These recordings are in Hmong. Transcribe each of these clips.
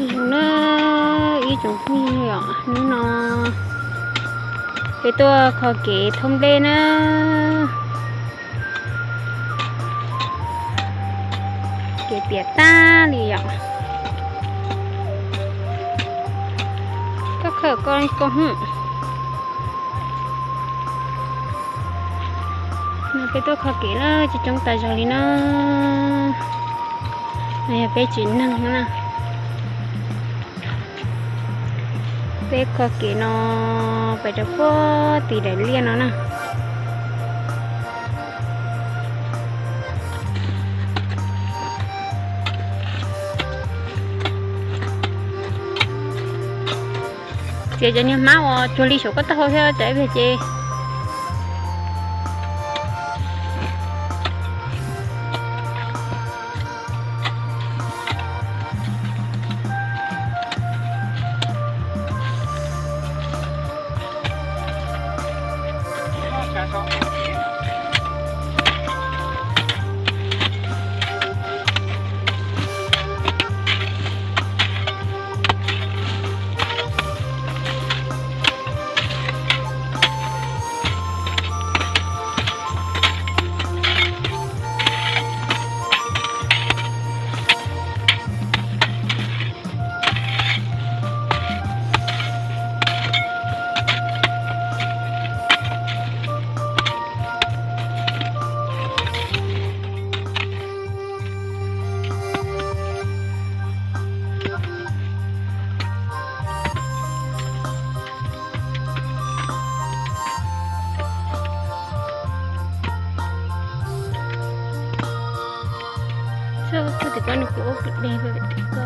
Zoo na, ib tsoom phooj ywg yom, hnub no peb tuaj kho kev thauj nplej na. Kev piam tag li yom. Koj khawm koj koj hwm. No peb tuaj kho kev na, tsis coob tas zog li na. No yog peb tsev neeg na. Peb kho kev no pais rau puag tim daim liaj no na. Txiav cov niag hmab uas cuag li saum koj taub hau thiab, txiav ib pliag ces. Tim ko nws kuv ua kwm deg pem tim ko.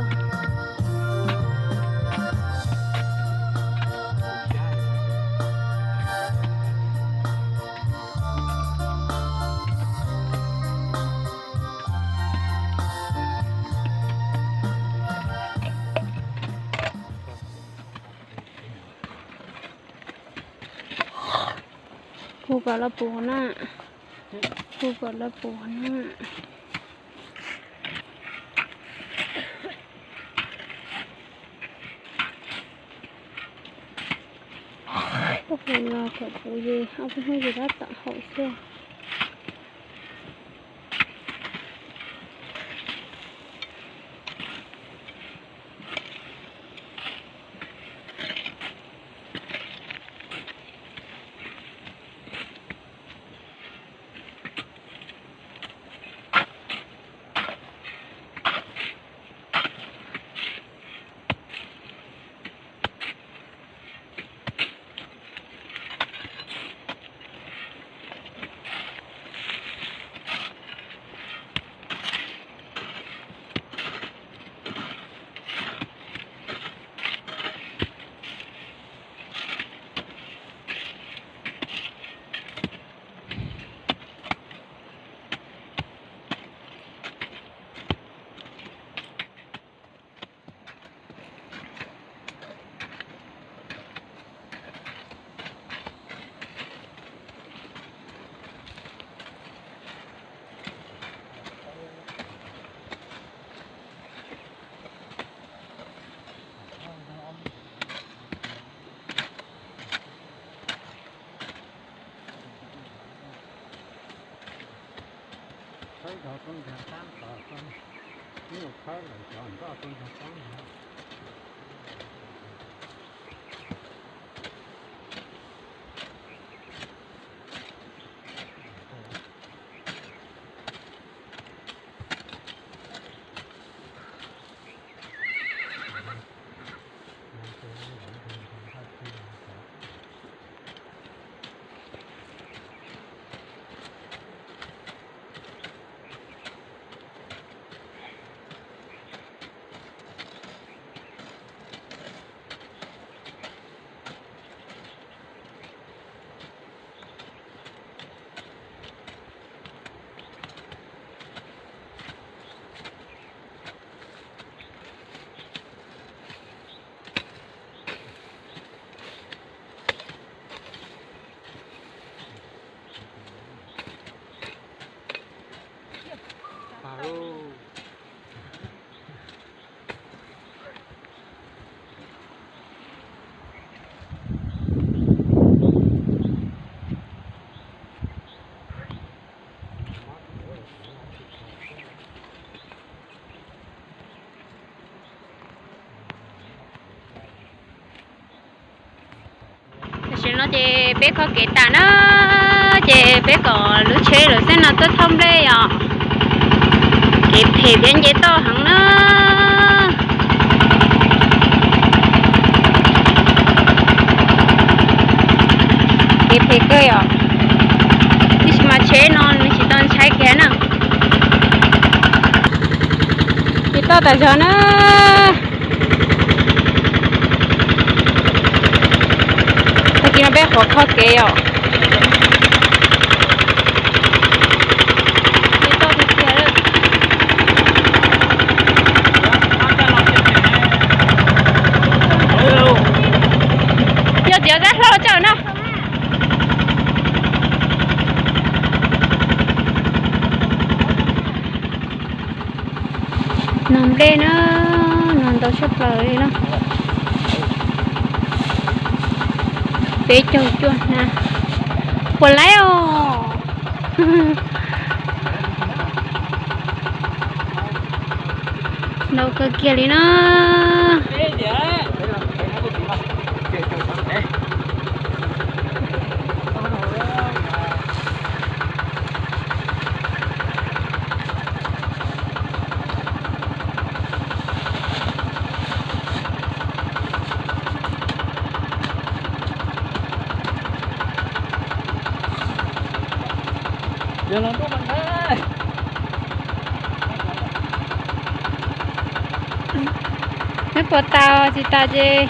Hu kom los puv na. Hu kom los puv na. Koj hu los kom puv ces ob peb hnub ces tab tom haum xwb. Khawb zog tuaj nkag qab tod, ib nyuag khawb lawm cov nroj tuaj nkag qab ntag. Tam sim no ces peb kho kev tas na, ces peb kom lub tsheb lawm xwb no tuaj thauj nplej yom. Kev phem thiab nce toj heev na. Kev phem kawg yom. Tab sis mas tsheb no nws tsis tau ntshai kiag na. Ces toj tas zog na. Tag kis no peb qhuav kho kev os. Yog txiv zab hlau tsaum no. Nog nplej na, nog ntau tshaj plaws li na. Peb caug cuaj hnab. Puas laib os. Ntau kawg kiag li na. Neb puas tas tsis tas ces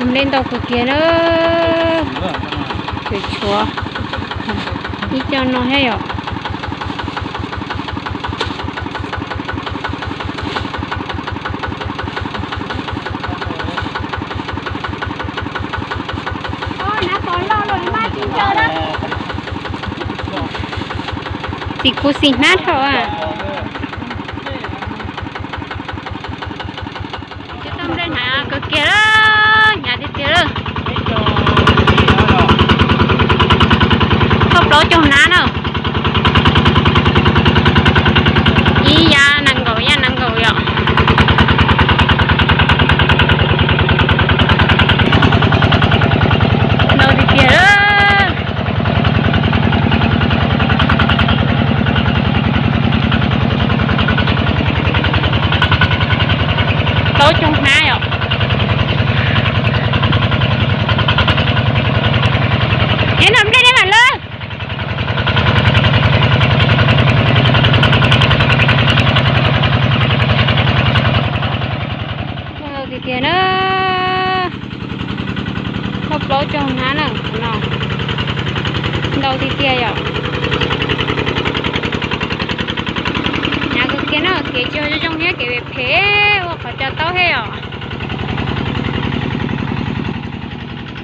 Nplej ntau kawg kiag na. Tshuav tshuav ib co no thiab yom. Txiv kuv xis hnab dhau a. Cov tau nplej hnav kawg kiag lawm, hnyav tiag tiag lawm. Thauj plaub caug hnab na. Ib yam nees nkaum, ib yam nees nkaum yom. Ntau tiag tiag lawm. Plaub caug hnab yom. Neb noj nplej neb mam lawb. Ntau tiag tiag na. Thauj plaub caug hnab na no. Ntau tiag tiag yom. Hnyav kawg kiag na, kev tsis zoo zoo thiab, kev phem, ua qhov tsaus taub thiab yom.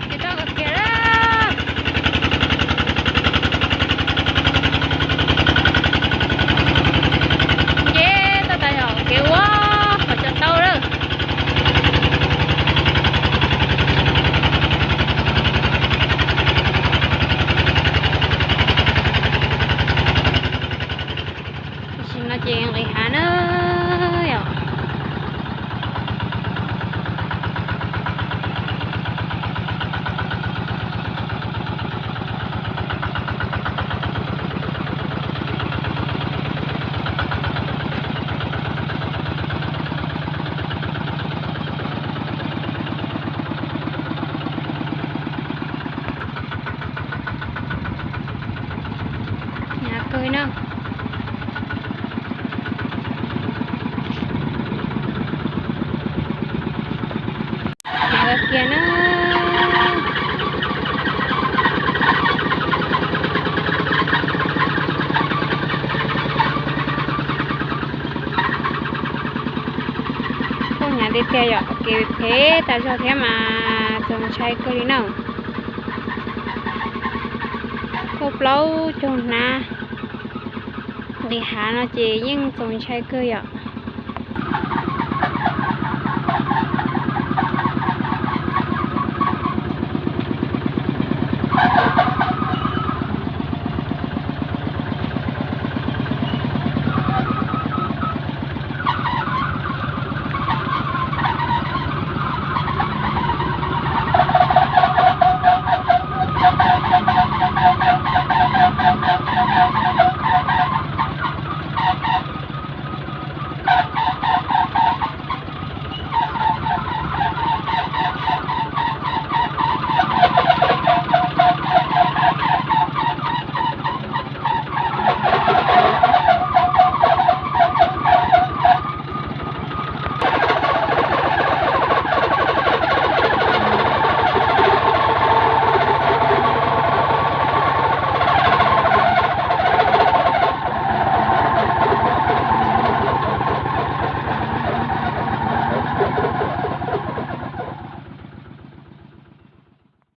Kev toj kawg kiag lawm. Nce toj tas yom, kev ua qhov tsaus taub lawm. Tam sim no ces nqis hav na yom. Hnyav kawg na. Hnyav kawg kiag na. Yog kev phem tas zog thiab mas txaus ntshai kawg li na. Kaum plaub caug hnab nqis hav no ces yeej txaus ntshai kawg yom.